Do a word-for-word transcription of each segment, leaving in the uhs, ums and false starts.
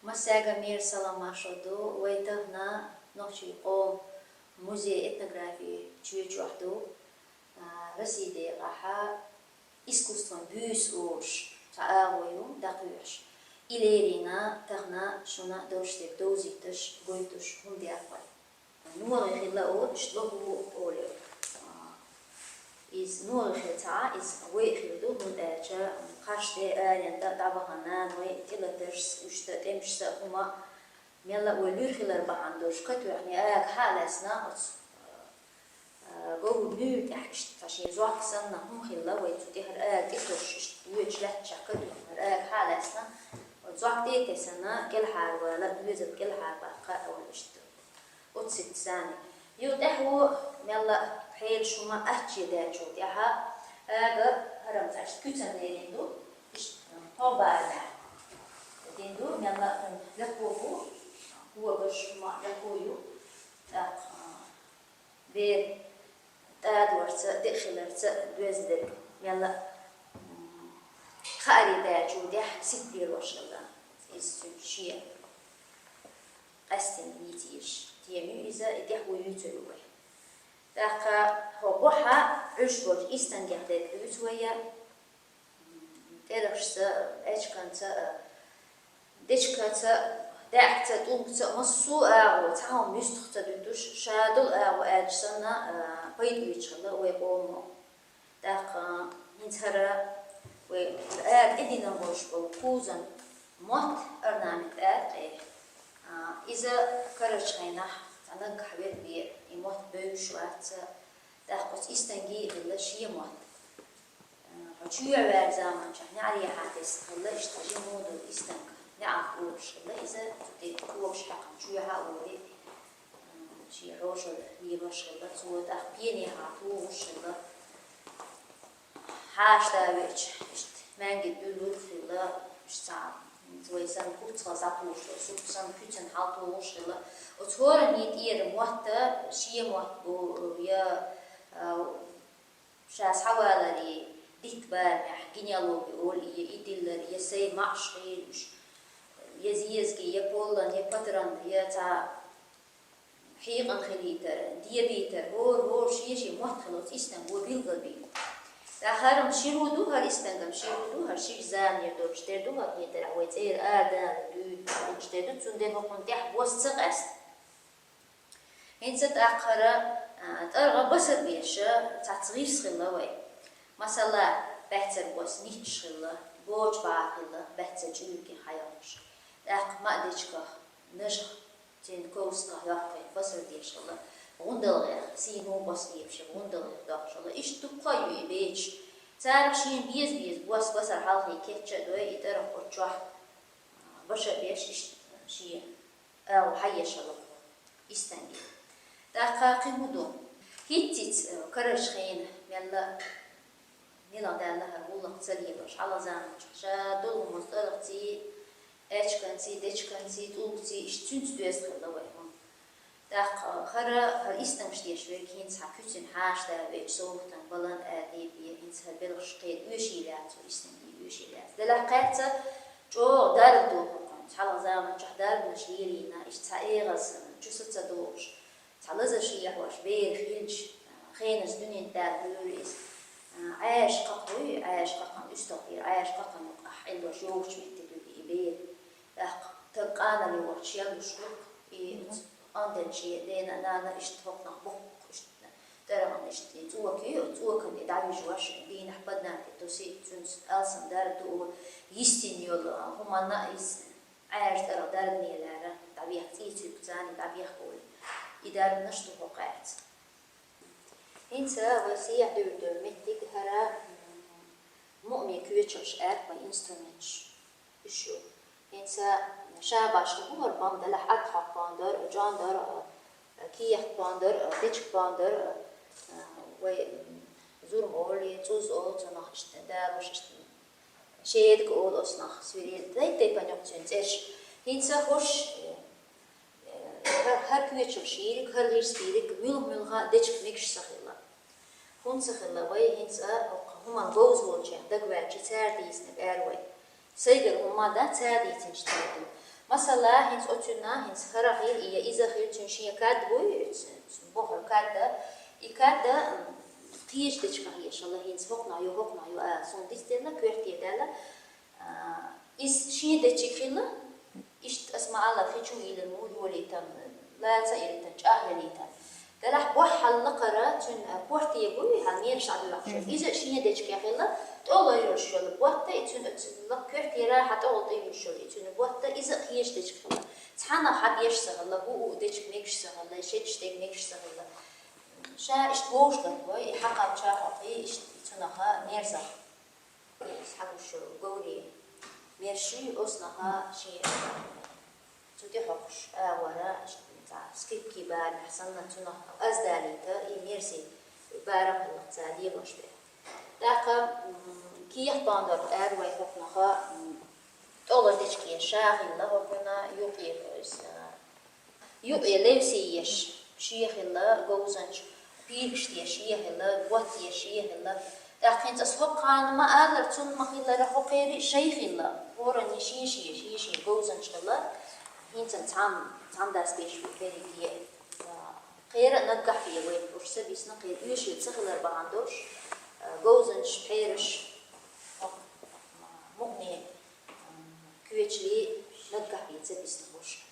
Массаьга мера салам-маршо ду, вай тахан нохчий къоман музей этнографии чоь чохь ду, а, Росси декъахь искусстван буьйса олуш цхьа агӀо ю дӀакхуьйхьаш. И лерина тахан шуна долуш дерг довзийташ, гойтуш хӀума дехкой. НогӀи хилла олуш лоху олу. Иза ногӀи хила ца Ӏа, иза вай хила ду, хӀунда аьлча кхаш тӀе аренна тӀе дӀабахана, вай тӀелатарш, уьшта тӀемашца хӀума, мелла а вай луьра хилар бахьана долуш, катоьхна ага хьа а лаьцна оцу, а, говр муьйра тӀехь иштта цхьа шен зохка санна хӀума хилла, вай цу тӀехьара ага тӀе тосуш, иштта воьдуш лаьтташехь катоьхнара ага хьа а лаьцна, оцу зохка тӀе а тесна, кӀелхьара вала, доьзал кӀелхьара баккха а вала иштта. Оццу сица санна. Юха тӀаьхьо мелла а хьелаш хӀума ачче даьллачул тӀаьхьа ага хӀара-м цхьа иштта куьцам лерина ду, иштта, м, тхо барамехь дина ду, мелла а хӀума лакхо бу, когаш хӀума лакхо ю, тӀаккха, а, бер тӀадорца, деа хиларца доьзна дерг мелла а, м, хаарий даьллачул тӀаьхьа сица лелош хилла. Иза цуьнан шен къаьсттина йийца езаш тема ю иза, и тӀаьхьо юьйцур ю вай. ТӀаккха хӀокху бухахь Ӏуьш болчу истангех дерг дуьйцу вай, тӀерахьашца, аьчканца, дечкаца, даьӀахкца, тӀулгца, массо а агӀо, цхьа хӀума муьстах ца дуьтуш, ша долу агӀо аьлча санна, а, пайда оьцуш хилла вай къомо. ТӀаккха хӀинца хӀара вай ара тӀедиллина болуш болу кузан мотт, орнамент ара тӀе. А, иза карарчу хенахь цхьа наггахь верг бен, и мотт бевзаш вац, тӀаккха оцу истангийн хилла шен мотт. А, хьо чоьхьа ваьлла заманчохь неӀарехьа тесна хилла, иштта жима долу истанг, неӀалт олуш хилла иза, цу тӀе когаш хьаькхна чоьхьа а волий, шен хьошалла лелош хилла, цо тӀаккха пенехьа тухуш хилла. Хьаша да веача, иштта маьнги дуьллург хилла, иштта цхьа, вай санна куцах дӀатухуш, сурт санна куьцана хьалатухуш хилла. Оцу хӀораннан тӀера мотт, шен мотт бу, я, а, ша схьаваларе, дитт барамехь, генеалоги олий, я и диллар, я сайн маӀаш хилуш, я зезаге, я поллан, я патранна, я цхьа хьекъал хилийтар, дебийтар, хӀора-хӀора шен-шен мотт хилла оцу истанго билгалбийр. ТӀаккха хӀара-м ши ру ду, хӀара истанга-м ши ру ду, хӀара ши заманера долуш дерг ду, хӀара хетарехь вай цӀера арадала дуьйна лууш дерг ду, цундела хӀокхунна тӀехь бос ца къаьста. ХӀинца тӀаккха хӀара, а, тӀаргӀа басар беш, цхьацца гӀирс хилла вай. Масала, баьццара бос ниташ хилла, боча бӀара хилла, баьццара чӀуьрге хьаялхаш. ТӀаккха маӀа дечках, нажах, церан ковсах йоккхий басар деш хилла, гӀундалгӀех, сийно бос лепаш, гӀундалгӀех доккхуш хилла. Иштта дуккха а ю и бечаш. Царах шена беза-беза бос басар хьалхе кечъян а дой, и тӀаргӀа оцу чохь баша а беш, иштта шен агӀо хьаеш хилла истанге. ТӀаккха кхин хӀун ду? ХӀинццалц, э, карарчу хенахь мелла а мила даьлла хӀара гӀуллакх ца лелош, хьалха заманчохь ша долу хӀуманца тӀаргӀаций, аьчканций, дечканций, тӀулгций, иштта цуьнца доьзна хилла вай хӀума. ТӀаккха хӀара, хӀара истангаш деш верг хӀинца хьан куьцина хьаша да веача, совгӀатан балан а дийпе, хӀинца хӀара белхаш кхета оьший лаьцна, истанге оьший лаьцна. Делахь кхаьчча чӀогӀа дарба ду хӀокхуьнца. Хьалха заманчохь дарбанаш лелийна, иштта цхьа эгӀаз санна, чу са ца догӀуш, цхьа лазар шехьош бер хилча, хенаш дуьнен тӀе вуьйр иза. Ӏаьржа кхакхуй, Ӏаьржа кхакхан уьстагӀ дийр, Ӏаьржа кхакхан юкъахь Ӏиллош йогӀучу метте дуьллий и бер. ТӀаккха таг къанал йогӀучу шен луш ву, и оцу къанделчий дена а, нана а иштта хӀокхунах боккха, иштта тӀаргӀан иштта и цӀока ю, цӀокан и дӀавижош, дийнахь паднам тӀе тосий, цуьнца алсам дарба ду, йистина йолу хӀуманна а иза Ӏаьржа тӀаргӀа дарбане лара, дӀабехка цӀийцуьрг царна дӀабехка олий. И дарбанаш ду хӀокхаьрца. ХӀинца вай сехьа девр долу меттиг хӀара, м, муъми коьчурш аьлла вай инструменташ. Уьш ю. ХӀинца ша башха бу хӀара бан делахь, атхьа пондар, чӀондар, кехат пондар, дечка пондар, вай, м, зурма олий, цӀуз олу цунах иштта, далуш иштта. Шедаг олу оцунах, свирель, дай тайпана йоккху цуьнан цӀерш. ХӀинца хӀорш, э, хӀара, хӀара коьчурш йийриг, хӀара гӀирс бийриг, муьлха-муьлха дечка мегаш ца хилла. ХӀунда ца хилла вай, хӀинца хӀокху хӀуманна говза волчех дагаваьлча цара дийцинарг эр вай. Сайгара хӀума ма дац, цара дийцинчу тайпана. Масала, хӀинца оцунна, хӀинца хӀара хир, я иза хир, цуьнан шен кад буй, цуьнан бохура кад, и кад, м, кхечу дечигах еш хилла, хӀинца хӀокхунах ю, хӀокхунах ю, а, суна дицделла, коьрте даьлла. А, иза шен дечиг хилла, иштта аса ма-аллара, хи чу йиллина ву йолийтан, лаца а йиллийтан, чӀагӀъялийтан. Делахь боххьал лакхара цуьнан, а, порте буй, хьан мераш Ӏадоьлхуш йолу. Мгм. Иза а шен дечигехь хилла, тӀе лайош йолу ботта, и цуьнан оцу лакха коьртера хьан тӀе гӀолла тӀеюьйш йолу, и цуьнан ботта, иза а кхечу дечиг хилла. Цхьанна хьан беш ца хилла, хӀуъу дечиг мегаш ца хилла, шедаш дерг мегаш ца хилла. Ша иштта вовшахкхетта вай, и хьакхам чахьокхий, иштта цунах мерзах. Схьагуш йолу говрийн мерший, оцунах шен цу тӀе хьокхуш агӀора, иштта цхьа скрипки барамехь санна, цунах аздалийта, и мерзий барам хилла цара лелош бен. ТӀаккха, м, кехат бан дара аьлла вай хӀокхунах, м, тӀе лар дечиг ша хилла, хӀокхуьнан юкъе, иза, юкъе левси еш шен хилла, говзанча пилгаш деш шен хилла, ботт еш шен хилла. ТӀаккха хӀинца аса хӀокху ханна ма-аллара, цунна ма-хиллара, хӀокхеран шайн хилла. ХӀоранна шен-шен, шен-шен говзанча хилла. ХӀинца цхьана, цхьана дас беш берриге, а, кхеран наггахь бен вай уьш ца бисна, кхеран оьшуш ца хилар бахьана долуш, а, говзанчаш, пхьераш, хӀокху, а, мукъане, а, коьчарий наггахь бен ца бисна уьш.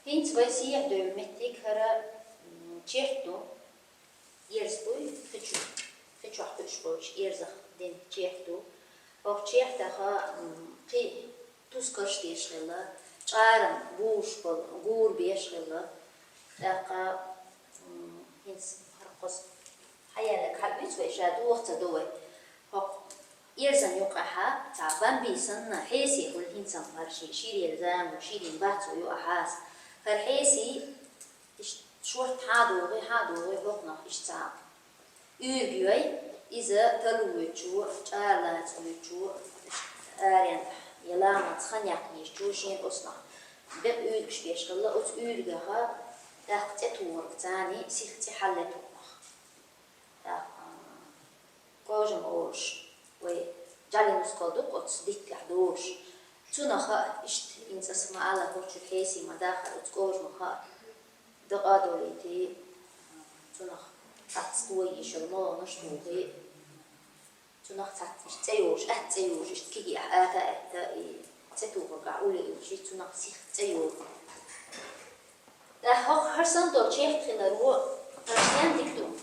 ХӀинца вай сехьа девлла меттиг хӀара, м, черт ду, эрз буй, хи чу, хи чохь кхуьуш болчу эрзах дина черт ду. ХӀокху чертах, м, кхин тускарш деш хилла, чкъарам бузуш болу гур беш хилла. ТӀаккха, м, хӀинца хӀара кхуза хьаялларг хьаоьцу вай, ша дохо ца до вай. ХӀокху эрзан юкъахь цхьа бамби санна хьесий хуьлу хӀинца-м, хӀара шен ширера зама, ширийн бац ю ахьа аса. ХӀара хьесий, иштта шорта хьан а догӀий, хьан а догӀий, хӀокхунах иштта цхьа уьйриг йой, иза талвоьдучо, чкъаралаца воьдучо, иштта аренахь я ламанца хан яккха езачо шена оцунах бекъа уьйригаш беш хилла, оцу уьйригах тӀаккха цӀе тухург царний сиха цӀе хьалле тухунах. ТӀаккха кожам олуш, вай жӀалин мускал ду-кх оцу диттахь долуш. Цунах а иштта хӀинца аса ма-аллара, хӀокху чуьра хьесий ма дахара, оцу кожамах а дакъа а долуьйтий, цунах цхьацца той йиш йолу молханаш тухий, цунах цхьацца иштта цӀе йолуш, атта цӀе йолуш, иштта кегий ахь ата а аьтта, и цӀе тухург ахь улле уьллуш, цунах сиха цӀе йолу. ТӀаккха хӀокху хӀара санна долу черт хилар ву, хӀара стенна дика ду. М,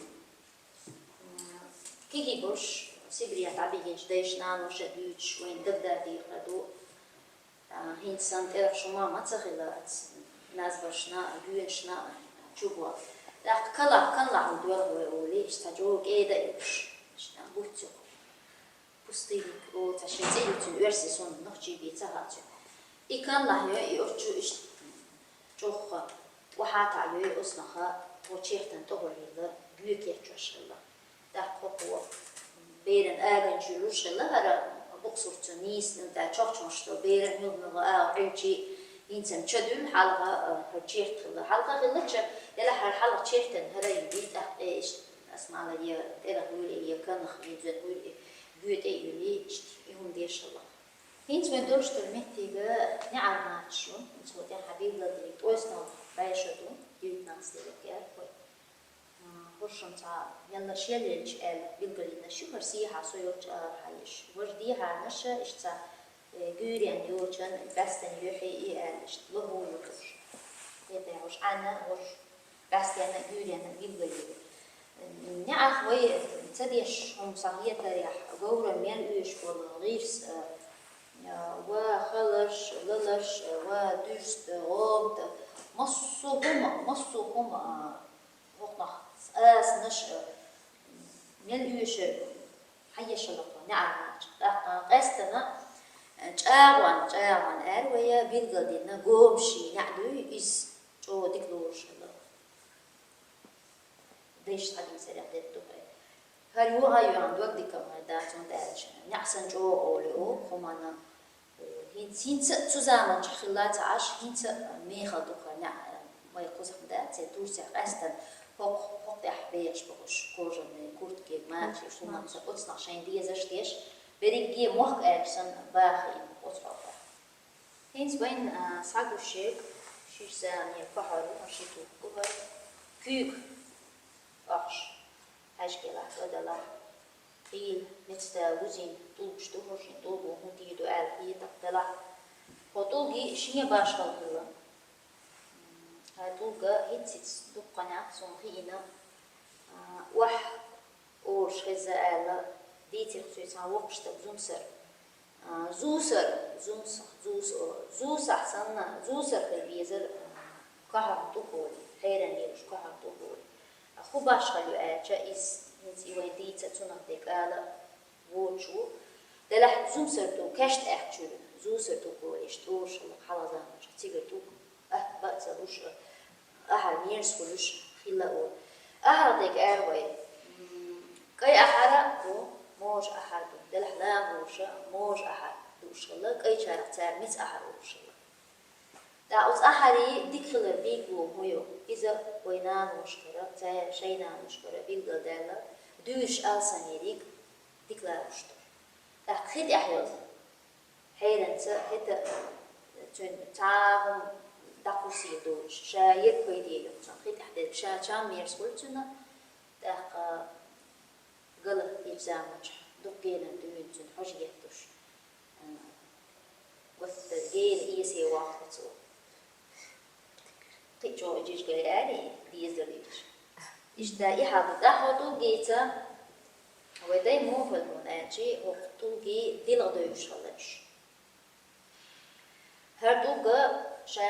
кегий болуш, Сибрех дӀабигинчу дайша, наноша дуьйцуш, вайна дагадогӀу дехар ду. А, хӀинца санна тӀерах шу ма, ма ца хилла, назбаршна, гоьнашна чу бо. ТӀаккха калах, каллахь хӀума доьлху вай олий, иштта цхьа чӀогӀа кӀеда а йолуш, иштта буц юкъа. Пустырник олу цхьа шен цӀе ю цуьнан, оьрсийн, суна нохчийн бен ца хаьа цуьнан. И каллахь йой, и оцу чу иштта чӀогӀа охьа таӀа йой, оцунах хӀокху чертан тӀехула хилла, гоь кечъеш хилла. ТӀаккха хӀокхо беран аганчуьра луш хилла хӀара, букъ сурт цуьнан нийса, тӀе чохчмаш долу беран муьлха-муьлха агӀо Ӏилчий, хӀинца-м чадуьллу хьалха, а, хӀара черт хилла. Хьалха хиллача, делахь хӀара хьалха чертан хӀара ю, тӀаккха тӀе иштта, аса ма-аллара, я тӀерах вуьйлий, я канах, я зен вуьйлий, гоь тӀе а юьллий, иштта и хӀума деш хилла. ХӀинца вайн долуш долу меттиг неӀарматаш ю, хӀинца хӀокху тӀехь билгалдерг ТӀойсналгӀа бӀешо ду, девятнадцатый век яра вай. А, хӀоршам цхьа меллаша еллачу аьлла билгалйинарш ю, хӀара сехьа со йолчу арахьа еш. Важа дехьарнаш иштта цхьа, э, гуьйренна йочан, баьстенна юьхьий и аьлла иштта лагӀа ю хӀорш. ХӀета хӀорш Ӏаьнна, хӀорш баьстенна, гуьйренна билгалйина. НеӀарх вай ца деш хӀума сан хетарехь, говран мел оьшуш болу гӀирс, а, а, ва халарш, лаларш, а, ва дуьрст, а, гӀомта, массо а хӀума, массо а хӀума, а, хӀокхунах асанаш, а, мел оьшуш хьаешалла неӀарматаш. ТӀаккха къаьстина, а, чӀагӀонна, чӀагӀонна аьлла вай, билгалдина гомаший неӀ дуй, иза чӀогӀа дика лоруш хилла. Дайша схьадийцарехь дерг ду-кх и. ХӀара юха а йоьхна дог дика ма дац, хӀунда аьлча неӀ санна чӀогӀа олу хӀуманна. ХӀинца, хӀинца а цу заманчохь хилла ца Ӏаш, хӀинца а мехала ду-кх хӀара неӀ, вай кхузахь ма дац, я Турцехь къаьстина хӀокху, хӀокху тӀехь бехаш бохуш, кожаный куртки, мачи, хӀуманца, оцунах шайна дезарш деш, берриге мохк аьлча санна баха йина оцу хьокъехь. ХӀинца вайн, а, схьагуш ерг, шиш зама кхахьор, ши тулг ду хӀара, куьйга ахча, хьаьжкӀелахь, кӀадалахь, хийла, мецда вузийна тулгаш ду хӀара, шин тулго хӀун дийр ду аьлла хетарг далахь. Хьо тулги шен башхалла хилла. М, хьай тулга хӀиц-хӀиц дуккха нах сона хиъна, а, охьа ораш хеза аьлла, дийцарх цуьйцхьан воккхача стаг зумсар. А, зусар, зумсах, зус-, о, зусахь санна, зусар хила везар, а, кхахьарна тӀу хьоле, хьеран лелаш кхахьарна тӀу хьоле. А хӀун башхалла ю аьлча, иза хӀинца и вайн дийца цунах дерг ала воцуш ву. Делахь зумсар тӀу каьшта аьхчуьра, зусар тӀу хьоле, иштта оршалла хьалха заманчохь цигара тӀу атта бац а луш, ахьар мерза хуьлуш хилла олу. Ахьар дерг ара вай. М, кӀай ахьар а ду, можа ахьар ду. Делахь ламаша можа ахьар дууш хилла, кӀайчарах цара мица ахьар олуш хилла. ТӀаккха оцу ахьарийн дика хилар билгало хӀун ю? Иза вай наношкара, цара шайн наношкара билгалдаьлла, дуьйш алсам ерриг дика лоруш ду. ТӀаккха хи тӀехь йолу хьеранца хӀета цуьнан цхьа а хӀума дӀакхуссийла доцуш, ша ерг пайде йоккхучунна хи тӀехь дерг ша чам мерза хуьлу цуьнан, тӀаккха гала йечу заманчохь дукха генара дуьйна цуьнан хьожа еттуш, а, гуттар гена эсе вахло цо. Кхин а чӀогӀа и жижигара аьлла, деза дара иза. Иштта и хьал ду. ТӀаккха хӀокху тӀулгица, вай дай муха хилла хьуна аьлча, хӀокху тӀулгий дилха девзаш хилла уьш. ХӀара тӀулг ша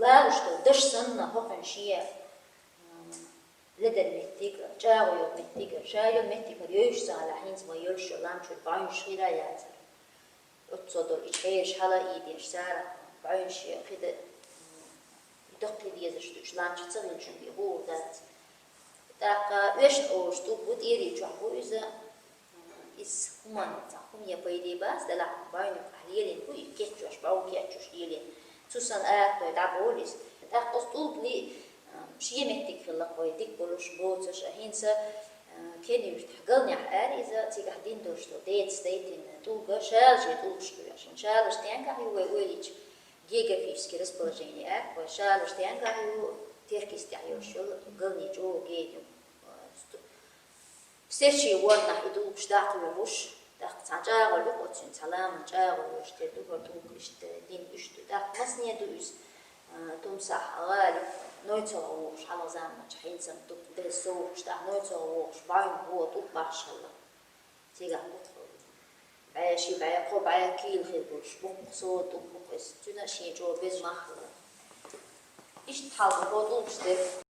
лалуш долу даш санна, хӀокхуьнан шен, м, ледара меттиг, чӀагӀо йолу меттиг, ша йолу меттиг хӀара йовзуш ца хилахь, хӀинца ма йолуш йолу лам чуьра бӀаьвнаш хир а яцара. Оццо долу и хьераш хьала а ийдеш, царах бӀаьвнаш кхидӀа, м, даккхий дезаш ду, уьш лам чу ца хилчунна и хуур дац. ТӀаккха оьшна олуш тӀулг ву, тӀери чохь ву иза. Иза хӀуманца, хӀума я пайде бац, делахь бӀаьвниг ахь лелийна ву, и кечъеш, бӀов кечъеш лелийна. Цу санна аратой дӀаболу иза. ТӀаккха оцу тӀулган, а, шен меттиг хилла-кх вай дика болуш, боцуш, а хӀинца, а, Кенан-Юьртахь Галнехь ара иза, цигахь дина долуш долу деца дайтина тӀулг, шалашен тӀулгаш хуьлуш. Шалаш стенгахь ю вай ойла йича, географическое расположение ара, вай шалаш стенгахь ю, Теркйистехь йолуш йолу Галнийн чӀогӀа гена ю. Сечи ворнахь и тӀулгаш даккха луьйш, тӀаккха цхьа чӀагӀо луьйш оццуьнан, цхьа ламан чӀагӀо луьйш тера ду хӀара тӀулг, иштта дина уьш ду. ТӀаккха масане ду иза, а, Тумсахь, ГӀалин, НойцогӀа вогӀуш хьалха заманчохь, хӀинца-м дукха деза совгӀаташ, тӀаккха НойцогӀа вогӀуш бӀаьвниг вон тӀулг бахьаш хилла. Цигахь бу-кх бӀе ши, бӀе кхо, бӀе кийла хир болуш бу-кх, со тӀулг бу-кх иза. Цуьнан шен чӀогӀа беза мах хилла. Иштта хьалха хӀокху тӀулгаш дерг.